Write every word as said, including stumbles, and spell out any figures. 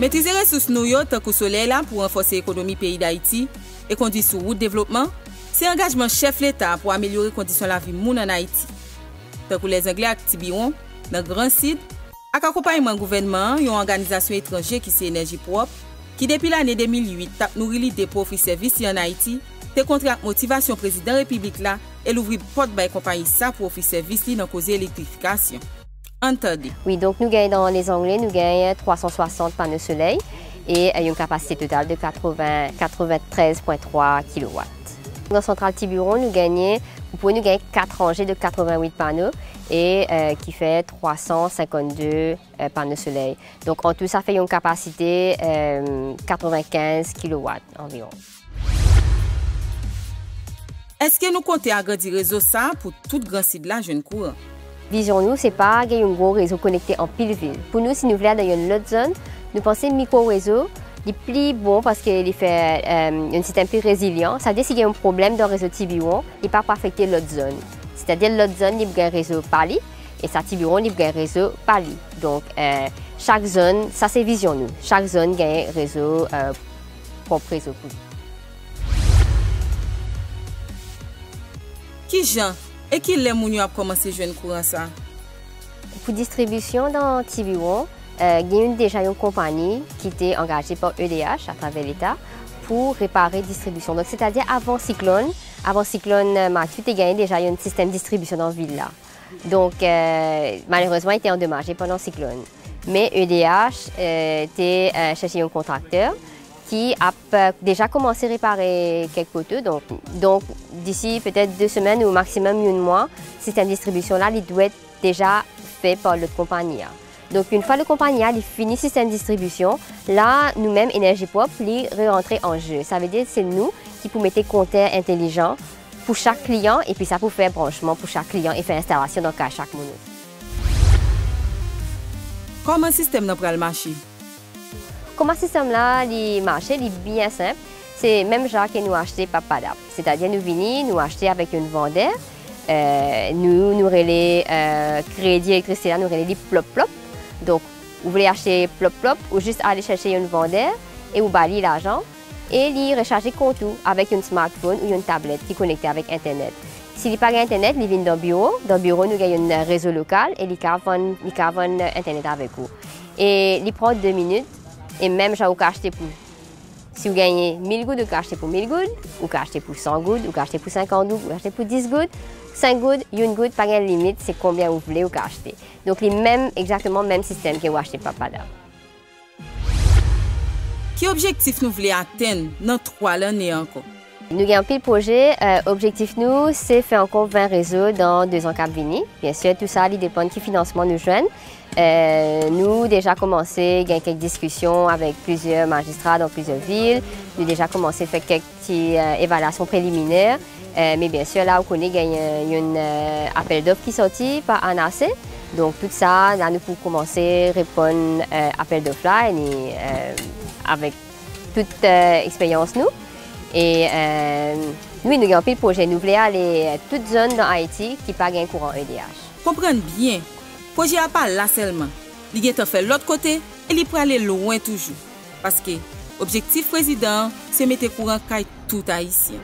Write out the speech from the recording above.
Metrize resous nou yo, tankou solèy la, pou ranfòse ekonomi peyi Dayiti e kondui sou wout devlopman, se angajman chèf Leta pou amelyore kondisyon lavi moun ann Ayiti. Tankou Lèzangle ak Tibiwon, nan Gran Sid, ak akonpayman gouvènman an, yon òganizasyon etranje ki se Enèji Pwòp, ki depi lane de mil uit t ap nouri lide pou ofri sèvis li ann Ayiti, te kontre ak motivasyon Prezidan Repiblik la e louvri pòt bay konpayi sa pou ofri sèvis li nan koze elektrifikasyon. Ann tande. Wi, donk nou genyen nan Lèzangle, nou genyen twa san swasant pano solèy e, e yon kapasite total de katreven, katreventrèz pwen twa kilowat. Nan santral Tibiwon, nou genyen, pou nou genyen kat ranje de katrevenwit pano e, e ki fè twa san senkannde, e, pano solèy. Donk, an tou, sa fè yon kapasite, e, katrevenkenz kilowat anviwon. Èske nou konte agrandi rezo sa a pou tout Gran Sid la jwenn kouran? Vizyon nou, se pa gen yon gwo rezo konekte anpil vil. Pou nou, si nou vle al nan yon lòt zòn, nou panse mikwo rezo, li pli bon paske li fè, e, yon sistèm pli rezilyan. Sa vle di si gen yon pwoblèm nan rezo Tibiwon, li pa pou afekte lòt zòn. Sètadi lòt zòn, li gen rezo pa li, e sa Tibiwon, li gen rezo pa li. Donk, e, chak zòn, sa se vizyon nou. Chak zòn gen rezo, e, pwòp rezo pou li. Kijan e kilè moun yo ap kòmanse jwenn kouran sa? Pou distribisyon nan Tibiwon, e, gen yon, deja yon konpayi ki te angaje pa E D H atravè Leta pou repare distribisyon. Donk, sètadi avan siklòn, avan siklòn, e, Matye, te genyen deja yon sistèm distribisyon nan vil la. Donk, e, malerezman, li te andomaje pandan siklòn. Men E D H, e, te, e, chèche yon kontraktè ki ap, e, deja kòmanse repare kèk poto. Donk, donk, disi petèt de semèn ou maksimòm yon mwa, sistèm distribisyon la, li dwèt deja fè pa lòt konpayi a. Donk, yon fwa lòt konpayi a, li fini sistèm distribisyon, la, nou menm, Enèji Pwòp, li re-rantre an je. Sa vle di, se nou ki pou mete kontè entèlijan pou chak kliyan, epi sa pou fè branchman pou chak kliyan e fè enstalasyon nan kay chak moun. Kòman sistèm nan pral mache? Kòman sistèm la, li mache, li byen senp. Se menm jan ke nou achte pap padap. Sètadi nou vini, nou achte avèk yon vandè, e, nou, nou rele, e, kredi elektrisite la, nou rele li plòp plòp. Donk, ou vle achte plòp plòp, ou jis ale chèche yon vandè e ou ba li lajan. E li rechaje kont ou avèk yon smartphone ou yon tablèt ki konekte avèk entènèt. Si li pa gen entènèt, li vin nan biwo. Nan biwo, nou gen yon rezo lokal e li ka vann, li ka vann entènèt avèk ou. E li pran de minit, e menm jan ou ka achte pou, si ou genyen mil goud, ou ka achte pou mil goud, ou ka achte pou san goud, ou ka achte pou senkant goud, ou ka achte pou dis goud, senk goud, yon goud, pa gen limit, se konbyen ou vle ou ka achte. Donk, li menm, egzakteman menm sistèm ke ou achte pap padap. Ki objektif nou vle atenn nan twa lane ankò? Nou gen anpil pwojè. E, objektif nou, se fè ankò ven rezo nan de zan k ap vini. Byen si, tou sa, li depann ki finansman nou jwenn. E, nou deja kòmanse gen kèk diskisyon avèk plizyè majistra nan plizyè vil. Nou deja kòmanse fè kèk ti, e, evalyasyon preliminè. E, men byen si, la, ou konnen genyen yon, e, apèl dòf ki sòti pa ANASE. Donk, tout sa, la, nou pou kòmanse reponn, e, apèl dòf la, e ni, e, avèk tout, e, eksperyans nou. E, e, wi, nou gen anpil pwojè. Nou vle ale, e, tout zòn nan Ayiti ki pa gen kouran E D H. Konprann byen, pwojè a pa la sèlman. Li gentan fè lòt kote e li prale lwen toujou. Paske, objektif prezidan an, se mete kouran kay tout Ayisyen.